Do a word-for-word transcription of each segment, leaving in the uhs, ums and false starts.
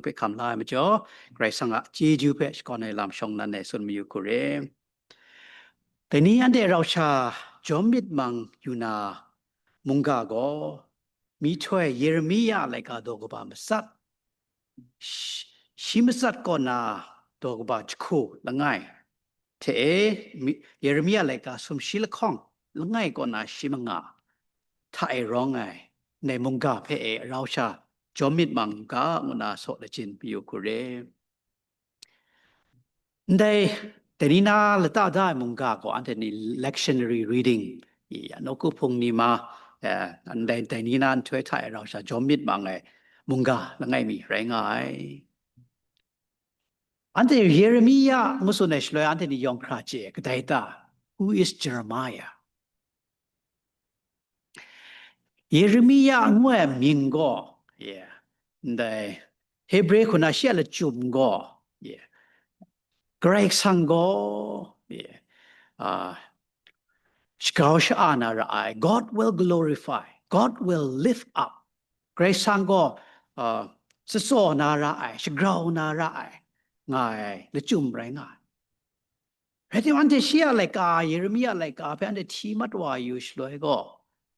hpe hkam la ai majaw, Karai Kasang a chyeju hpe shakawn ai lam shawng nnan e tsun mayu hku re. Dai ni anhte rau sha jawm myit mang yu na mungga gaw, myihtoi Yeremia laika daw kaba matsat, shi, shi matsat kaw na daw kaba jahku langai hte e, mi, Yeremia laika sumshi lahkawng langai kaw na shi manga hta e rawng ai, ndai mungga hpe e rau sha jawm myit mang u ga, ngu na saw lachin mayu hku re. Ndai, dai ni na lata da ai mungga gaw anhte ni lectionary reading, i, nawku hpung ni ma, eh, ndai, dai ni na nhtoi hta e rau sha jawm myit mang ai mungga langai mi rai nga ai. Anhte Yeremia ngu tsun ai shaloi anhte ni yawng hkra chye, kadai ta? Who is Jeremiah? Yeremia ngu ai mying gaw, yeah, ndai Hebre hku na shi a lachyum gaw, yeah, Karai Kasang gaw, yeah, ah, shagrau sha-a na ra ai, God will glorify, God will lift up. Karai Kasang gaw, ah, tsatsaw na ra ai, shagrau na ra ai, nga ai lachyum rai nga ai. Rai timung, anhte shi a laika, Yeremia laika hpe anhte hti mat wa yu shaloi gaw,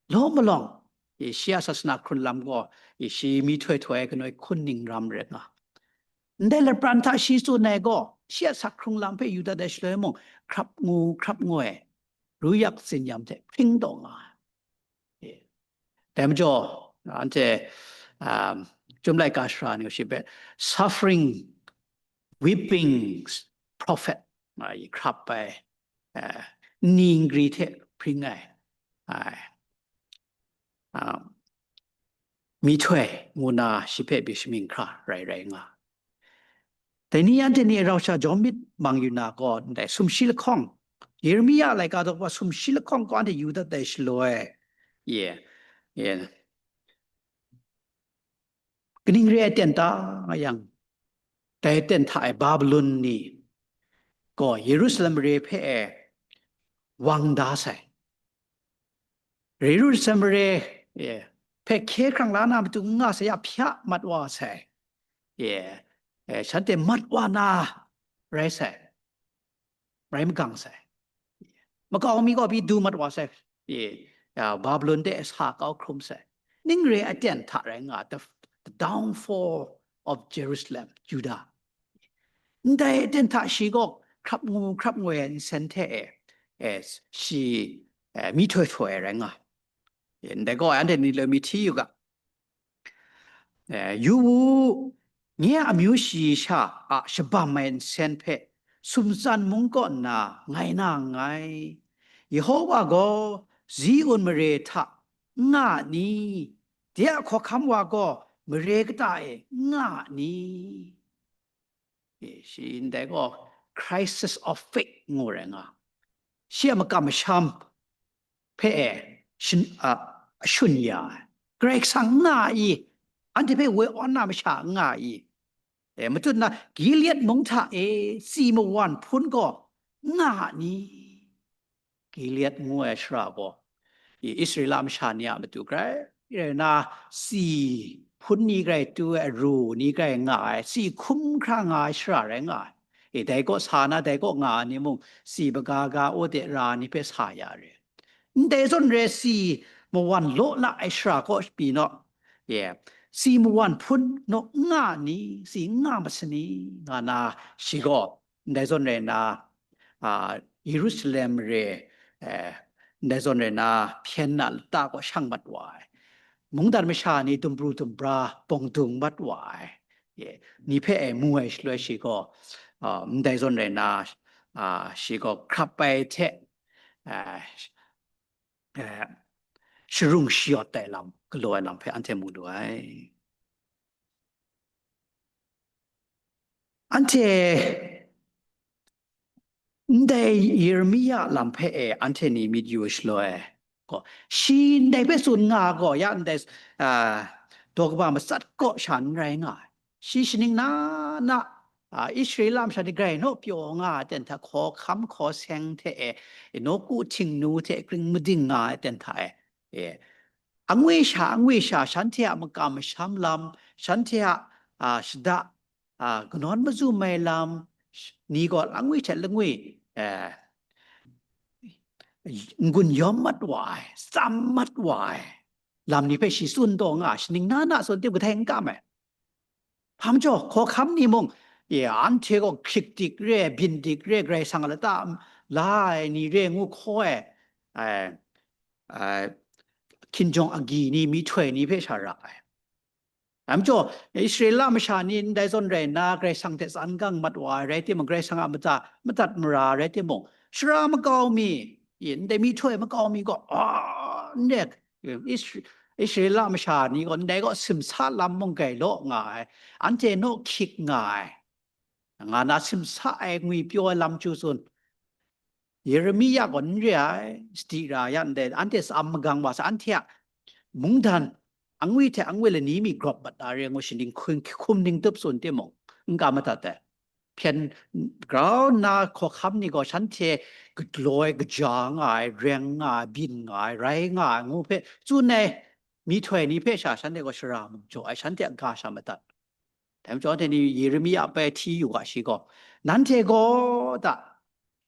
law malawng, e, shi a sasana hkrun lam gaw, e, shi myihtoi htoi ai kanoi hkun ning ram rai nga. Ndai lapran hta shi tsun ai gaw, shi a sak hkrung lam hpe yu dat ai shaloi mung, hkrap ngu, hkrap ngoi, ruyak tsinyam hte hpring taw nga ai. E, dai majaw, anhte, um, Chyum laika sara ni gaw shi hpe suffering, weeping prophet, a, i hkrap ai, eh, ningri hte hpring ai, ai, um, myihtoi ngu na shi hpe pyi shamying hkra rai rai nga. Dai ni anhte ni rau sha jawm myit mang yu na gaw, ndai sumshi lahkawng, Yeremia laika daw kaba sumshi lahkawng gaw anhte yu dat ai shaloi, ye, ye, kaning re ai ten ta nga yang, dai ten hta e Babilon ni gaw Yerusalem mare hpe e wang da sai. Yerusalem mare, ye, hpe hkye hkrang la na matu n nga sai ya hpya mat wa sai. Ye, e, shanhte mat wa na rai sai. Rai magang sai. Makau mi gaw pyi du mat wa sai. Ye, ya, Babilon de sa kau hkrum sai. Ning re aten hta rai nga, the, the downfall of Jerusalem, Judah. Ndai aten hta shi gaw hkrap ngu hkrap ngoi ai nsen hte e, e, shi, e, myihtoi htoi ai rai nga. Ndai gaw anhte ni loi mi hti yu ga. E, yu wu, nye a amyu shayi sha a shabam ai nsen hpe sumtsan mung kaw nna ngai na nngai. Yehova gaw Ziun mare hta n nga a ni? De a hkawhkam wa gaw mare kata e n nga a ni? E, shi ndai gaw crisis of faith ngu rai nga. Shi a makam masham hpe e shin, a, shun ya ai. Karai Kasang n nga i, anhte hpe woi awn na masha n nga i, e, matut na Gilead mung hta e tsi mawan hpun gaw n nga a ni? Gilead ngu ai shara gaw, i Israela masha ni a matu grai rai na, tsi hpun ni grai tu ai, ru ni grai nga ai, tsi hkum hkra nga ai shara rai nga ai. E, dai kaw sa na, dai kaw nga ai ni mung, tsi maga ga, o de ra ni hpe sa ya re. Ndai zawn re, tsi mawan law la ai shara kaw pyi naw, ye, tsi mawan hpun naw n nga ni, tsi n nga ma sa ni, nga na, shi gaw, ndai zawn rai na, a, Yerusalem re, eh, ndai zawn rai na, hpyen na lata kaw shang mat wa ai. Mungdan masha ni dumpru dumpra bawng dung mat wa ai. Ye, ni hpe e mu ai shaloi shi gaw, a, ndai zawn rai na, a, shi gaw hkrap ai hte, a, eh, sharung shayawt ai lam, galaw ai lam hpe anhte mu lu ai. Anhte ndai Yeremia lam hpe e anhte ni myit yu shaloi gaw, shi ndai hpe tsun nga gaw, ya ndai, ah, daw kaba matsat kaw sha n rai nga ai. Shi shaning na na, ah, Israela masha ni grai naw pyaw nga ai aten hta, hkaw hkam hkaw seng hte e, nawku htingnu hte kring mading nga ai aten hta e, e, angwi sha angwi sha shanhte a makam masham lam, shanhte a, a, shada, a, kanawn mazum ai lam, sh- ni gaw langwi hte langwi, eh, n-gun yawm mat wa ai, tsam mat wa ai lam ni hpe shi tsun taw nga, shaning na na tsun tim kadai n kam ai. Hpa majaw, hkawhkam ni mung, e, anhte gaw hkrik dik re, byin dik re, Karai Kasang a lata la ai ni re ngu hkaw ai, ai, ai, hkinjawng agyi ni, myihtoi ni hpe sha ra ai. Dai majaw, Israela masha ni ndai zawn rai nna, Karai Kasang hte tsan gang mat wa ai rai timung, Karai Kasang a mata, madat mara rai timung, sara makau mi, e, ndai myihtoi makau mi gaw, a, ndai, Isra- Israela masha ni gaw ndai gaw simsa lam mung gai law nga ai, anhte naw hkyik nga ai, nga na simsa ai ngwipyaw ai lam chyu tsun. Yeremia gaw n re ai, sadi ra ya ndai, anhte tsam magang wa sa, anhte a mungdan angwi hte angwi lani mi grawp mat na re ngu, shaning hkum ning tup tsun timung, n ka madat ai. Hpyen grau nna hkawhkam ni gaw shanhte galoi kaja nga ai, reng nga ai, byin nga ai, rai nga ai ngu hpe tsun ai myihtoi ni hpe sha shanhte gaw sara mung jaw ai, shanhte a ga sha madat. Dai majaw, anhte ni Yeremia hpe hti yu ga, shi gaw, nanhte gaw da,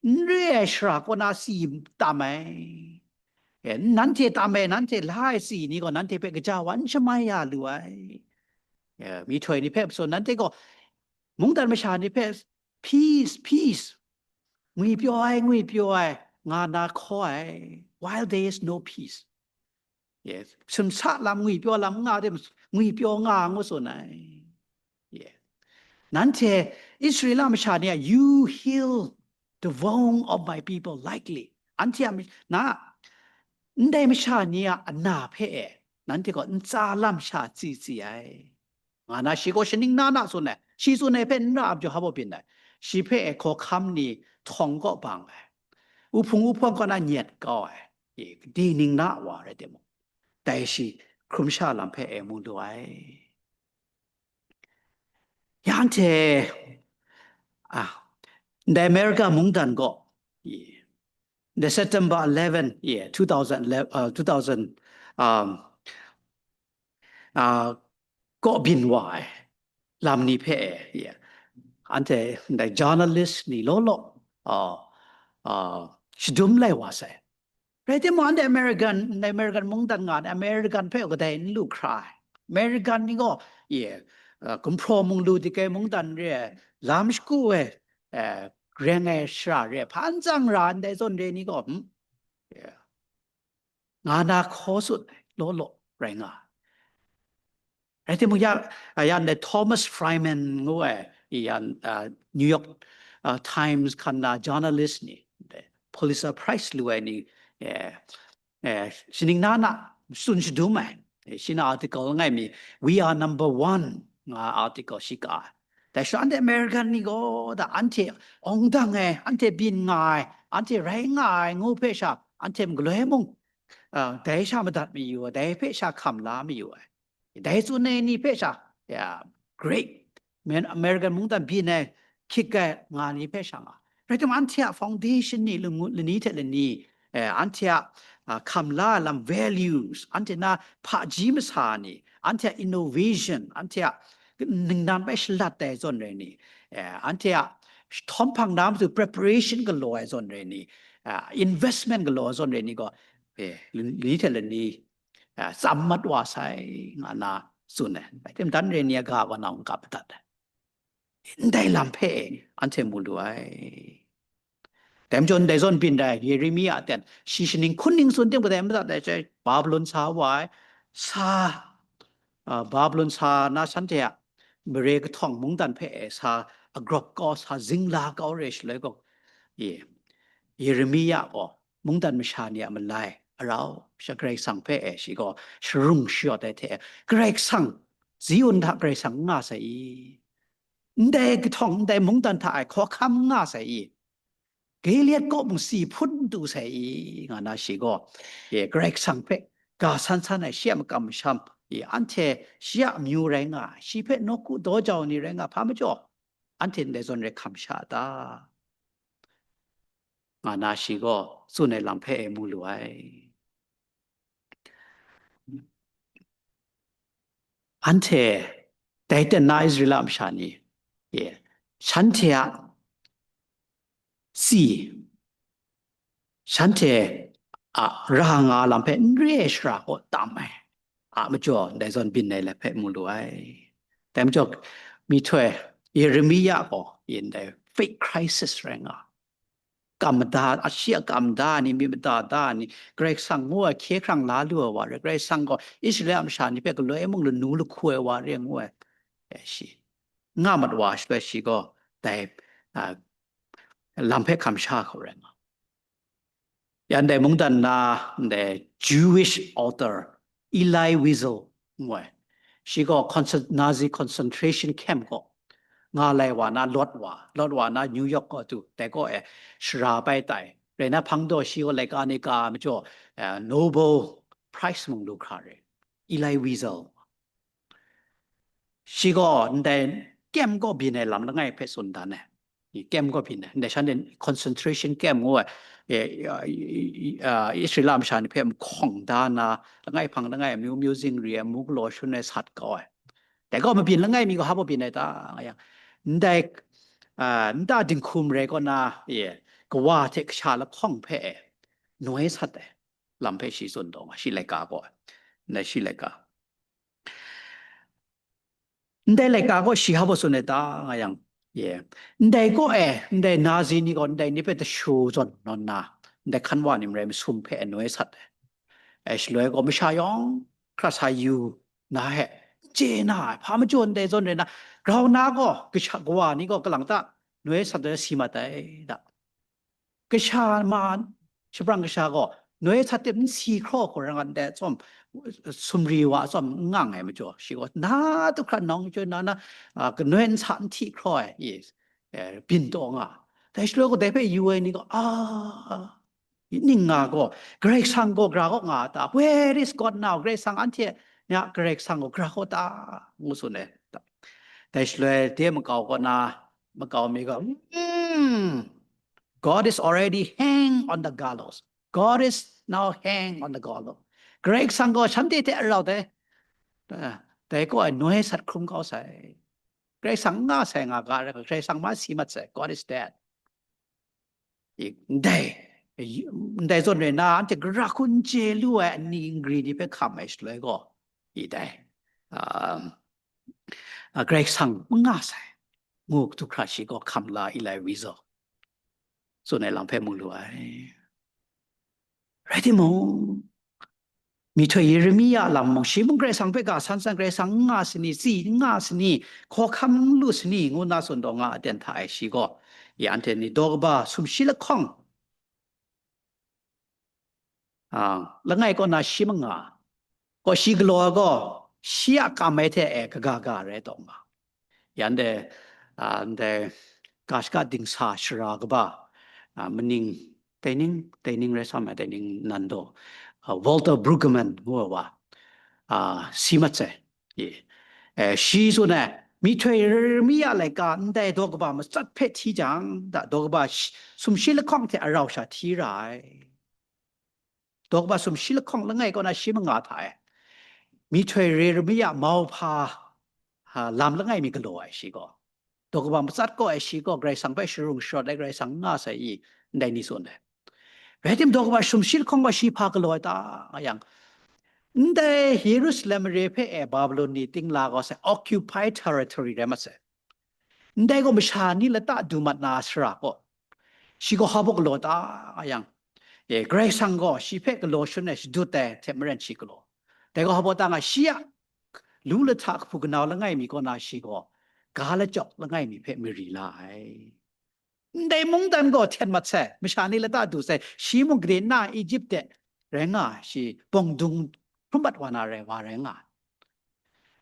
n re ai shara kaw na si tam ai, e, nanhte tam ai, nanhte la ai si ni gaw nanhte hpe gaja wa n shamai ya lu ai, e, myihtoi ni hpe, so nanhte gaw mungdan masha ni hpe, peace, peace, ngwipyaw ai, ngwipyaw ai, nga na hkaw ai, while there is no peace. Yes. Simsa lam, ngwipyaw lam nga de, ngwipyaw nga ngu tsun ai. Yeah. Nanhte Israela masha ni a, "You heal the wound of my people lightly." Anhte a mi- na, ndai masha ni a ana hpe e, nanhte gaw ntsa lam sha tsi tsi ai. Nga na shi gaw shaning na na tsun ai, shi tsun ai hpe n ra ap jaw hpa byin ai, shi hpe e hkawhkam ni htawng kaw bang ai, uhpung uhpawng kaw na nyet kau ai, e, di ning na wa rai timung, dai shi hkrum sha lam hpe e mu lu ai. Yang hte, ah, ndai America mungdan gaw, e, the September eleven, yeah, two thousand eleven, uh, two thousand, um, uh, kaw byin wa ai lam ni hpe, yeah, anhte ndai journalist ni law law, uh, uh, shadum lai wa sai. Rai timung, anhte American, ndai American mungdan nga ai, American hpe kadai n lu hkra ai. American ni gaw, yeah, uh, gumhpraw mung lu dik ai mungdan re ai, lam shagu ai, eh, reng ai shara re ai, hpan tsang ra ndai zawn re ni gaw, hmm? Yeah. Nga na hkaw tsun ai, law law rai nga ai. Rai timung, ya, a, yan dai Thomas Friedman ngu ai, yan, a, New York, a, Times hkan na journalist ni, dai Pulitzer Prize lu ai ni, eh, eh, shaning na na tsun shadum ai. Eh, shi na article langai mi, "We are number one," nga article shi ka ai. Dai sha anhte American ni gaw da, anhte awng dang ai, anhte byin nga ai, anhte rai nga ai ngu hpe sha, anhte galoi mung, a, dai sha madat mayu ai, dai hpe sha hkam la mayu ai. Dai tsun ai ni hpe sha, ya, great, Amer- American mungdan byin ai, hkyit ai nga ni hpe sha nga. Rai timung, anhte a foundation ni, langu- lani hte lani, eh, anhte a, a, hkam la ai lam, values, anhte na hpaji masa ni, anhte a innovation, anhte a ningnan bai shalat ai zawn rai ni, eh, anhte a htawm hpang na matu preparation galaw ai zawn rai ni, ah, investment galaw ai zawn rai ni gaw, eh, lani hte lani, ah, tsam mat wa sai, nga na tsun ai. Rai timung, dan re ni a ga gaw nang n kap dat ai. Ndai lam hpe anhte mu lu ai. Dai majaw, ndai zawn byin ai Yeremia ten, shi shaning hkun ning tsun tim kadai madat ai, Babilon sa wa ai, sa, a, Babilon sa na shanhte a mare kahtawng mungdan hpe e sa agrawp kau, sa zingla kau re shaloi gaw, e, Yeremia gaw mungdan masha ni a malai arau sha Karai Kasang hpe e shi gaw sharung shayawt ai hte, Karai Kasang, Zion hta Karai Kasang n nga sai i? Ndai kahtawng, ndai mungdan hta e hkawhkam n nga sai i? Gilead kaw mung si hpun du sai i, nga na shi gaw, e, Karai Kasang hpe ga san san ai shi a makam masham, e, anhte shi a amyu rai nga ai, shi hpe nawku daw jau ni rai nga hpa majaw, anhte ndai zawn re hkam sha ta? Nga na shi gaw tsun ai lam hpe e mu lu ai. Anhte Dai ten na Israela masha ni, ye, shanhte a tsi, shanhte a ra nga lam hpe n re ai shara kaw tam ai a majaw, ndai zawn byin ai lam hpe mu lu ai. Dai majaw, myihtoi Yeremia gaw yin dai fake Christ rai nga, kam mada, a shi a kam da ni, myit mada da ni, Karai Kasang ngu ai hkye hkrang la lu ai wa re, Karai Kasang gaw Israela masha ni hpe galoi mung lanu lahku ai wa re ngu ai, e, shi nga mat wa shaloi shi gaw dai, a, lam hpe hkam sha hkau rai nga. Yan dai mungdan na, dai Jewish author Elie Wiesel ngu ai, shi gaw concent-, Nazi concentration camp kaw nga lai wa na lawt wa, lawt wa na New York kaw tu, dai kaw e shara bai tai. Rai na hpang daw shi gaw laika ni ka majaw, eh, Nobel Prize mung lu hkra re. Elie Wiesel. Shi gaw ndai camp kaw byin ai lam langai hpe tsun dan ai. Camp kaw byin ai. Ndai shanhte concentration camp ngu ai, eh, ah, Israela masha ni hpe mahkawng da na, langai hpang langai amyu myu zingri ai, mu galaw shun ai sat kau ai. Dai kaw mabyin langai mi gaw hpa baw byin ai ta, nga yang, ndai, ah, nta dinghku marai kaw na, ye, kawa hte kasha lahkawng hpe e, noi sat ai lam hpe shi tsun taw nga, shi laika gaw, ndai shi laika. Ndai laika gaw shi hpa baw tsun ai ta, nga yang, ye, ndai kaw e, ndai Nazi ni gaw ndai ni hpe dashu zawn nawn na, ndai hkan wa ni marai masum hpe anoi sat ai. E shaloi gaw masha yawng hkra sa yu na he, chye na ai, hpa majaw ndai zawn rai na, grau na gaw, kasha kawa ni gaw kalang ta noi sat ai si mat ai da. Kasha ma, shabrang kasha gaw noi sat tip n si hkraw hkau rai nga ndai tsawm, sumri wa tsawm n ngang ai majaw, shi gaw na du hkra nawng chyoi na na, a, kanoi n sa n hti hkraw ai, yes, eh, byin taw nga. Dai shaloi gaw dai hpe yu ai ni gaw, a, ning nga gaw, Karai Kasang gaw gra kaw nga a ta? Where is God now? Karai Kasang anhte ni a Karai Kasang gaw gra kaw ta? Ngu tsun ai. Dai shaloi de makau kaw na, makau mi gaw, "Hmm, God is already hang on the gallows. God is now hang on the gallows." Karai Kasang gaw shanhte hte rau dai, dai kaw ai noi sat hkrum kau sai. Karai Kasang n nga sai nga ga, Karai Kasang ma si mat sai, God is dead. I, ndai, ndai zawn rai na, anhte gara hku n chye lu ai ani ngri ni hpe hkam ai shaloi gaw, i dai, um, a, Karai Kasang n nga sai, ngu hkra shi gaw hkam la Elie Wiesel tsun ai lam hpe mu lu ai. Rai timung, myihtoi Yeremia lam mung, shi mung Karai Kasang hpe ga san san, Karai Kasang n nga sani, tsi n nga sani, hkawhkam n lu sani, ngu nna tsun taw nga aten hta e shi gaw, ya anhte ni daw kaba sumshi lahkawng, a, langai kaw na shi manga, kaw shi galaw ai gaw, shi a kam ai hte e kaga ga rai taw nga. Yan de, a, ndai ga shaka dingsa shara kaba, a, maning, Taining, Taining rai sa ma, Taining nan daw, a, Walter Brueggemann ngu ai wa, a, si mat sai. Ye. E, shi tsun ai, myihtoi Yeremia laika ndai daw kaba matsat hpe hti jang, da daw kaba shi, sumshi lahkawng hte arau sha hti ra ai. Daw kaba sumshi lahkawng langai kaw na shi manga hta e, myihtoi Yeremia mauhpa, a, lam langai mi galaw ai shi gaw, daw kaba matsat kaw ai shi gaw Karai Kasang hpe sharung sharawt ai, Karai Kasang n nga sai i, ndai ni tsun ai. Rai tim, daw kaba sumshi lahkawng gaw shi hpa galaw ai ta, nga yang, ndai Yerusalem mare hpe e Babilon ni ting la kau sai, occupied territory rai mat sai. Ndai gaw masha ni lata du mat na sara gaw, shi gaw hpa baw galaw ta, nga yang, e, Karai Kasang gaw shi hpe galaw shangun ai, shadut ai hte maren shi galaw. Dai gaw hpa baw ta nga, shi a lu lahta kahpu kanau langai mi kaw na shi gaw ga lachyawk langai mi hpe mari la ai. Ndai mungdan gaw hten mat sai, masha ni lata du sai, shi mung gade nna Egypt de rai nga ai, shi bawng dung hkrum bat wa na rai wa rai nga ai.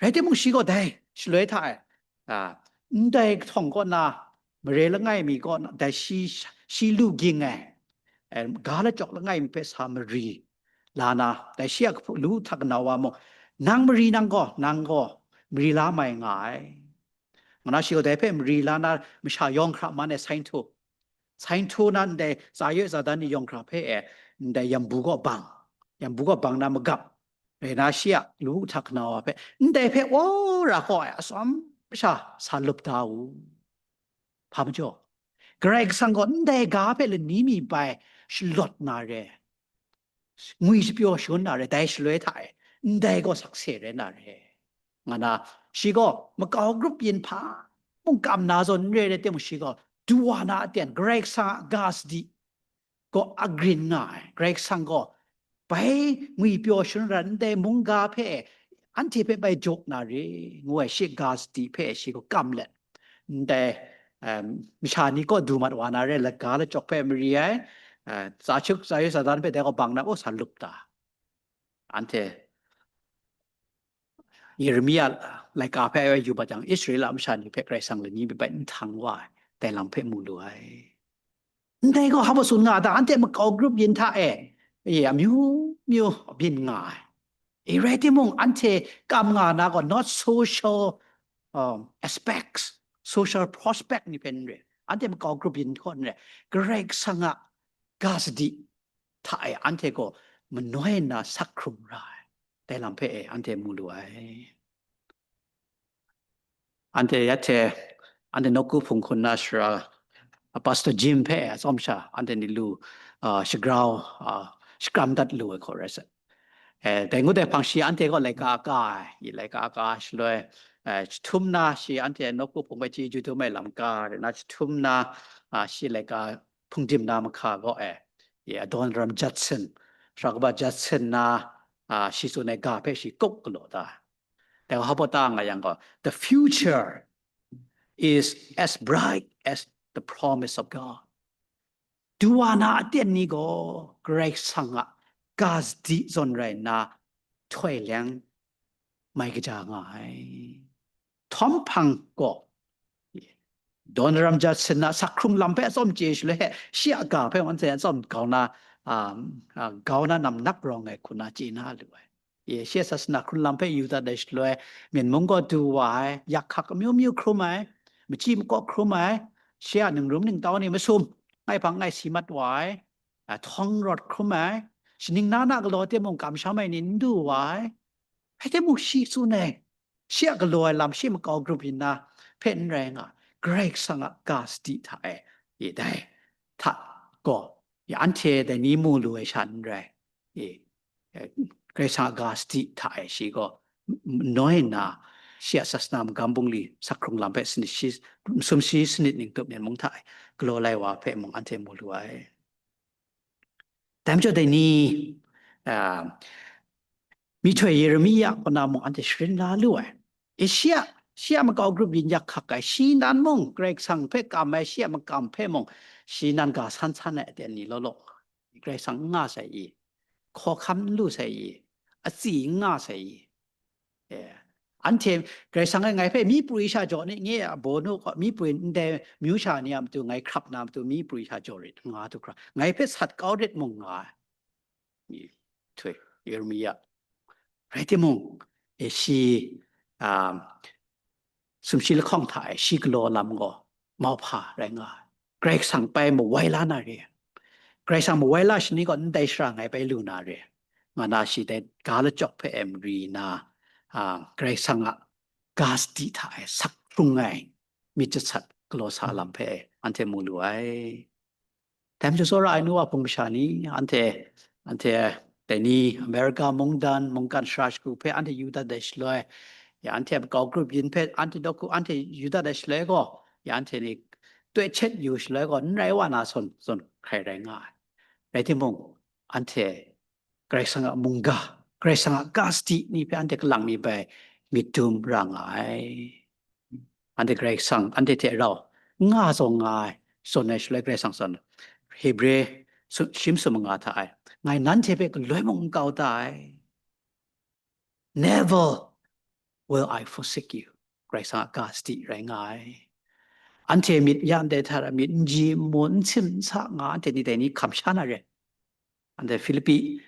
Rai timung, shi gaw dai shaloi hta e, a, ndai kahtawng kaw na, mare langai mi kaw na, dai shi, shi lu ging ai, e, ga lachyawk langai mi hpe sa mari la na, dai shi a kahpu lu hta kanau wa mung, nang mari nang gaw, nang gaw mari la mai nga ai. Nga na shi gaw dai hpe mari la na, masha yawng hkra man e sainhtu, sainhtu na ndai tsa yoi tsa dan ni yawng hkra hpe e, ndai yambu gaw bang, yambu gaw bang na magap, rai na shi a lawu hta hkana wa hpe, ndai hpe wora kaw ai atsawm sha sa lup da u. Hpa majaw, Karai Kasang gaw ndai ga hpe lani mi bai shalawt na re, ngwi shapyaw shangun na re, dai shaloi hta e, ndai gaw sakse rai na re, nga na, shi gaw makau grup yin hpa mung kam na zawn n re ai timung, shi gaw du wa na aten Karai Kasang a ga sadi gaw agrin nga ai. Karai Kasang gaw bai ngwi pyaw shangun ra ndai mungga hpe anhte hpe bai jaw na re, ngu ai shi ga sadi hpe shi gaw kam let, ndai, em, masha ni kaw du mat wa na re, laga lachyawk hpe mari ai, eh, tsa chuk tsa yu sa dan hpe dai gaw bang na, o, sa lup ta. Anhte Yeremia laika hpe yu bat jang, Israela masha ni hpe Karai Kasang lani mi bai n htang wa ai, dai lam hpe mu lu ai. Ndai gaw hpa tsun nga ta, anhte makau grup yin hta e, e, amyu myu byin nga ai. E rai timung, anhte kam nga na gaw not social, um, aspects, social prospect ni hpe n re, anhte makau grup yin hkaw n re, Karai Kasang a ga sadi hta e anhte gaw manoi nna sak hkrung ra ai, dai lam hpe e anhte mu lu ai. Anhte ya hte, anhte nawku hpung hkun na sara, a, Pastor Jim hpe atsawm sha, anhte ni lu, a, shagrau, a, shakram dat lu ai hkaw rai sa. E, dai ngut ai hpang shi anhte gaw laika a ka ai, i laika a ka ai shaloi, e, jahtum na shi anhte nawku hpung hpe chyeju dum ai lam ka, rai na jahtum na, a, shi laika hpungdim na mahka gaw e, i Adoniram Judson, sara kaba Judson na, a, shi tsun ai ga hpe shi kup galaw ta. Dai hpa ta nga yang gaw, the future is as bright as the promise of God. Du wa na aten ni gaw Karai Kasang a ga sadi zawn rai nna, htoi leng mai kaja nga ai. Htawm hpang gaw, Adoniram Judson a sak hkrung lam hpe atsawm chye shaloi he, shi a ga hpe anhte atsawm grau na, um, uh, grau na namnak rawng ai hku na chye na lu ai. Ye, shi a sasana hkrun lam hpe yu dat ai shaloi, Myen mung gaw du wa ai, yak hkak amyu myu hkrum ai, machyi makaw hkrum ai, shi a ningrum ningtau ni masum, ngai hpang ngai si mat wa ai, a, htawng rawt hkrum ai, shaning na na galaw timung kamsham ai ni n du wa ai, rai timung shi tsun ai, shi a galaw ai lam, shi makau grup yin na hpe n rai nga, Karai Kasang a ga sadi hta e, i dai hta gaw, ya anhte dai ni mu lu ai sha n rai, i, e, Karai Kasang a ga sadi hta e shi gaw, n-, noi nna, shi a sasana magam bungli sak hkrung lam hpe sanit shi, masum shi sanit ning tup Myen mung hta e galaw lai wa hpe mung anhte mu lu ai. Dai majaw dai ni, a, myihtoi Yeremia kaw na mung anhte sharin la lu ai. E, shi a, shi a makau grup yin yak hkak ai, shi nan mung Karai Kasang hpe kam ai, shi a makam hpe mung shi nan ga san san ai aten ni law law, Karai Kasang n nga sai i, hkawhkam n lu sai i, atsi n nga sai i, e, anhte Karai Kasang e ngai hpe myi prwi sha jaw ni, nye a bawnu kaw myi prwi ndai myu sha ni a matu ngai hkrap na matu myi prwi sha jaw rit, nga du hkra, ngai hpe sat kau rit mung nga ai. Myihtoi Yeremia. Rai timung, e, shi, a, sumshi lahkawng hta e shi galaw lam gaw mauhpa rai nga ai. Karai Kasang pai mawai la na re. Karai Kasang mawai la shani gaw ndai shara ngai pai lu na re, nga na shi dai ga lachyawk hpe e mari na, a, Karai Kasang a ga sadi hta e sak hkrung ai myit jasat galaw sa lam hpe anhte mu lu ai. Dai majaw tsawra ai nu wa hpung masha ni, anhte, anhte dai ni America mungdan, mungkan sara shagu hpe anhte yu dat ai shaloi, ya anhte makau grup yin hpe anhte nawku anhte yu dat ai shaloi gaw, ya anhte ni toi chet yu shaloi gaw, n rai wa na zawn, zawn hkrai rai nga ai. Rai timung, anhte Karai Kasang a mungga, Karai Kasang a ga sadi ni hpe anhte kalang mi bai myit dum ra nga ai. Anhte Karai Kasang, anhte hte rau n nga zawng nga ai, zawn ai shaloi Karai Kasang zawn, Hebre su-, shi masum manga hta e, ngai nanhte hpe galoi mung n kau da ai. Never will I forsake you. Karai Kasang a ga sadi rai nga ai. Anhte myit ya ndai hta ra myit n ji, n mu, n sim, n sa nga, anhte ni dai ni hkam sha na re. Anhte Hpilipi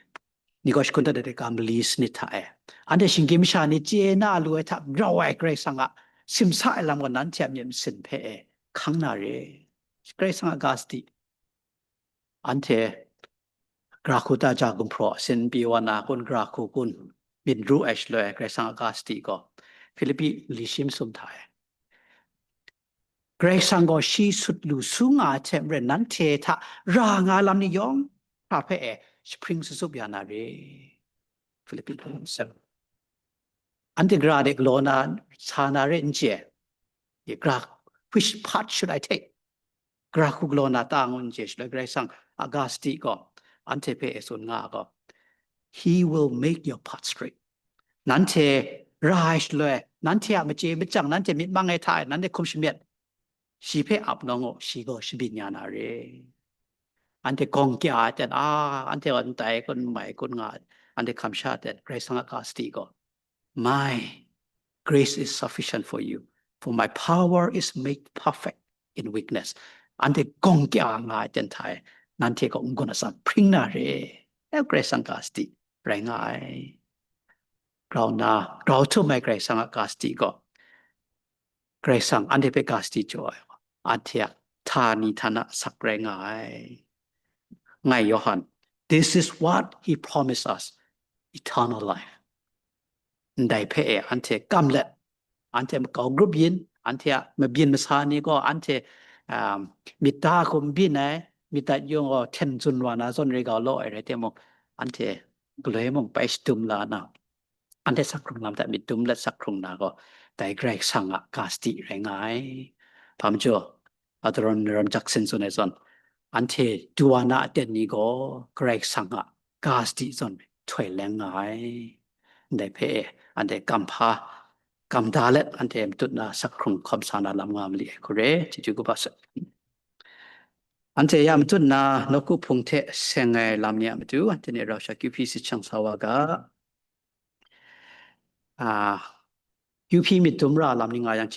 ni kaw shakun dat ai ga mali sanit hta e, anhte shinggyim masha ni chye na lu ai hta grau ai Karai Kasang a simsa ai lam gaw nanhte a myit masin hpe e hkang na re. Karai Kasang a ga sadi. Anhte gara hku ta ja gumhpraw asin n pyi wa na kun, gara hku kun, myit ru ai shaloi, Karai Kasang a ga sadi gaw, Philippi li shi masum hta e, Karai Kasang gaw shi sut lu su nga ai hte maren, nanhte hta ra nga ai lam ni yawng hta hpe e, jahpring sutsup ya na re. Philippi seven. Anhte gara de galaw na sa na re n chye. Ye, gara, which part should I take? Gara hku galaw na ta ngu n chye, shaloi Karai Kasang a ga sadi gaw, anhte hpe e tsun nga ai gaw, He will make your path straight. Nanhte ra ai shaloi, nanhte a machye machyang, nanhte myit mang ai hta e, nanhte hkum shamyet, shi hpe ap nawng u, shi gaw shabyin ya na re. Anhte gawng kya ai ten, a, anhte gaw n tai kun, n mai kun nga ai, anhte hkam sha ten, Karai Kasang a ga sadi gaw, My grace is sufficient for you, for my power is made perfect in weakness. Anhte gawng kya nga ai ten hta e, nanhte gaw n-gun atsam hpring na re. E, Karai Kasang ga sadi rai nga ai. Grau na, grau htum ai Karai Kasang a ga sadi gaw, Karai Kasang anhte hpe ga sadi jaw ai, anhte a htani htana asak rai nga ai. Ngai Yawhan, this is what he promised us, eternal life. Ndai hpe e anhte kam let, anhte makau grup yin, anhte a mabyin masa ni gaw anhte, um, myit da hku n byin ai, myit dat yung gaw hten zun wa na zawn re ga law ai rai timung, anhte galoi mung bai shadum la na, anhte sakhkrung lam hta myit dum let sakhkrung na gaw, dai Karai Kasang a ga sadi rai nga ai. Hpa majaw, Adron Ram Jackson tsun ai zawn, anhte duwa na aten ni gaw Karai Kasang a ga sadi zawn htoi leng nga ai. Ndai hpe e, anhte kam hpa, kam da let anhte matut na sakhkrung hkawm sa na lam nga mali ai hku re, chyeju kaba sai. Anhte ya matut na nawku hpung hte seng ai lam ni a matu, anhte ni rau sha kyu hpyi si jahkring sa wa ga. Ah, kyu hpyi myit dum ra lam ni nga yang,